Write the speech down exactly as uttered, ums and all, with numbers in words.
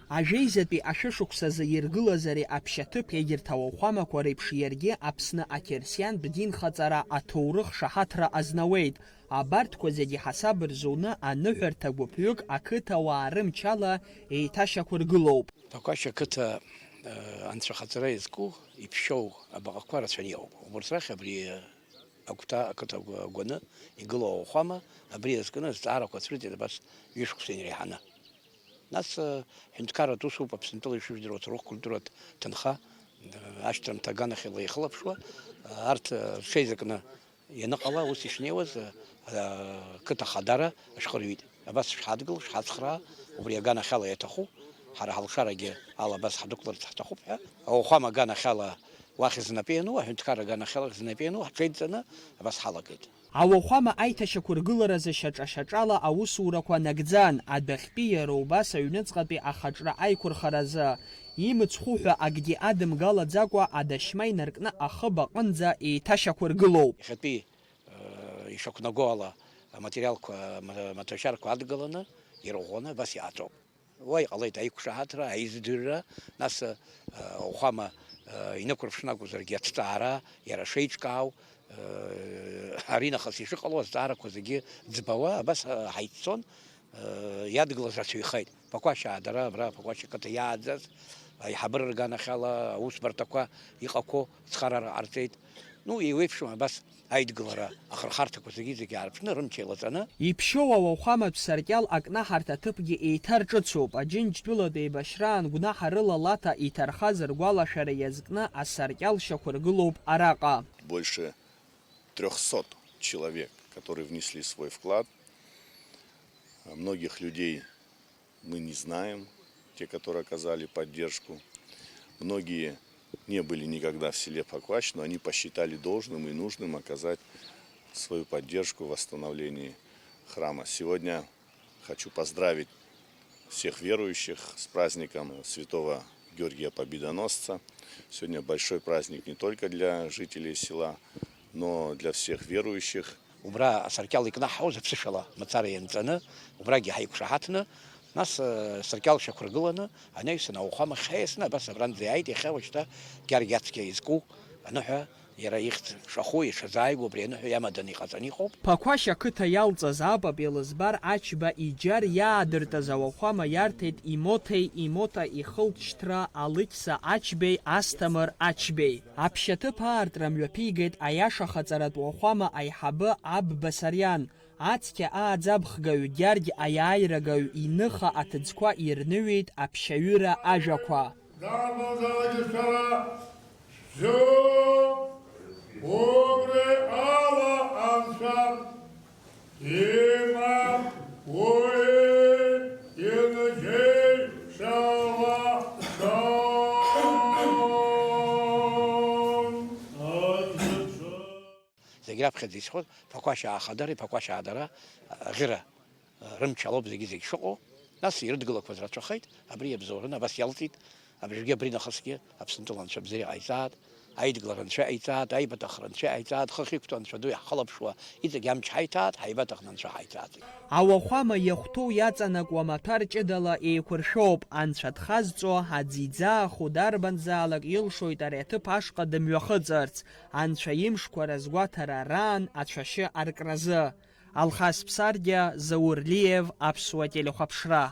Ажәеизатәи ашәышықәсазы иргылаз ари аԥшьаҭыԥ егьырҭ ауахәамақәа реиԥш иаргьы Аԥсны ақьырсиантә динхаҵара аҭоурых шаҳаҭра азнауеит. Абарҭқәа зегьы ҳасаб рзуны аныҳәарҭа гәыԥҩык ақыҭауаа рымчала еиҭашьақәыргылоуп. Ԥақәашь ақыҭа, э, анцәахаҵара иазку иԥшьоу абаҟақәа рацәаны иҟоуп. Убарҭ рахь абри, э, агәҭа, ақыҭа агәаны игылоу ауахәама, абри иазкны азҵаарақәа ацәырҵит абас ҩышықәса инареиҳаны. Нас, э, ҳәынҭқарратә усуп, Аԥсынтәыла ишыжәдыруа аҭоурых-культуратә ҭынха, э, ашьҭрамҭа аганахьала ихылаԥшуа, э, арҭ, э, рҽеизакны ианыҟала, ус ишнеиуаз, э, э, қыҭа хадара ашәҟәы рҩит. Абас шҳадгыл, шҳацхраа, убри аганахьала иаҭаху, ҳара ҳалшарагьы ала абас ҳдәықәларц ҳҭахуп ҳәа, ауахәама аганахьала уахь знапы иану, аҳәынҭқарра аганахьала знапы иану, ҳҽеидҵаны абас ҳалагеит. Ауахәама аиҭашьақәыргыларазы шьаҿа-шьаҿала аусурақәа нагӡан, адәахьтәи иара убас аҩныҵҟатәи ахаҿра аиқәырхаразы. Имыцхәу ҳәа акгьы адымгалаӡакәа адашьма инаркны ахыб аҟынӡа еиҭашьақәыргылоуп. Иахьатәи, э, ишақәнаго ала, аматериалқәа, ма-, маҭәашьарқәа адгаланы, ирӷәӷәаны абас иааҵоуп. Уа иҟалеит аиқәшаҳаҭра, аизыӡырҩра, нас, э, ауахәама, э, инықәырԥшны акәзаргьы аҭҵаара, иара шеиҿкаау, э, аринахыс ишыҟало азҵаарақәа зегьы ӡбауа, абас, э, ҳаиццон, э, иадгылаз рацәаҩхеит. Ԥақәашь аадара, абра Ԥақәашь ақыҭа иааӡаз аиҳабыра рганахьала аусбарҭақәа иҟақәоу цхыраара ҟарҵеит. Ну, еиуеиԥшым абас аидгылара ахырхарҭақәа зегьы-зегьы аарԥшны, рымч еилаҵаны. Иԥшьоу ауахәаматә саркьал акнаҳарҭа ҭыԥгьы еиҭарҿыцуп. Аџьынџьтәылатә еибашьраан гәнаҳа рыла Лаҭа иҭархаз ргәалашәара иазкны асаркьал шьақәыргылоуп араҟа. Больше трёхсот человек, которые внесли свой вклад. Многих людей мы не знаем, те, которые оказали поддержку. Многие не были никогда в селе Паквач, но они посчитали должным и нужным оказать свою поддержку в восстановлении храма. Сегодня хочу поздравить всех верующих с праздником Святого Георгия Победоносца. Сегодня большой праздник не только для жителей села, но для всех верующих. Убра асаркьал икнаҳҳауаз аԥсышәала мацара ианҵаны, убрагьы ҳаиқәшаҳаҭны, нас, э, саркьал шьақәыргыланы, анаҩсан ауахәама хьаиасны абас абранӡа иааит, иахьа уажәшьҭа Георги ацқьа изку аныҳәа, иара ихьӡ шаху, ишазааигәоу абри аныҳәа иамаданы иҟаҵаны иҟоуп. Ԥақәашь ақыҭа иалҵыз апап Елызбар Ачба иџьар иаадыртыз ауахәама иарҭеит Имоҭеи Имоҭа ихылҵшьҭра Алықьса Ачбеи Асҭамыр Ачбеи. Аԥшьаҭыԥ аартра мҩаԥигеит аиашахаҵаратә уахәама аиҳабы Аб Басариан, ацқьа ааӡабхгаҩ Гьаргь аиааирагаҩ иныха аҭыӡқәа ирныҩит аԥшьаҩыра ажәақәа. Дарбанзаалак ишәара шәзы убри ала Анцәа имам уи иџьеишьала даун. Зегь раԥхьаӡа исҳәоит, Ԥақәашь аахадара, Ԥақәашь аадара, аӷьыра, рымч алоуп зегьы-зегь шыҟоу. Нас ирыдгылақәаз рацәахеит, абри иабзоураны абас иалҵит, абыржәгьы абринахысгьы Аԥсынтәыла Анцәа бзиа иҟаиҵааит, аидгылара Анцәа иҟаиҵааит, аибаҭахра Анцәа иҟаиҵааит, хыхь иқәтәа Анцәа ду иаҳхылаԥшуа, иҵегь амч ҳаиҭааит, ҳаибаҭахны Анцәа ҳаиҵааит. Ауахәама иахәҭоу иаҵанакуа амаҭәар ҷыдала еиқәыршәоуп, анцәа дхазҵо, аӡиӡааху дарбанзаалак илшоит ари аҭыԥ ашҟа дымҩахыҵырц, анцәа имшқәа разгәаҭара раан ацәашьы аркразы. Алхас Ԥсардиа, Заур Лиев, Аԥсуа телехәаԥшра.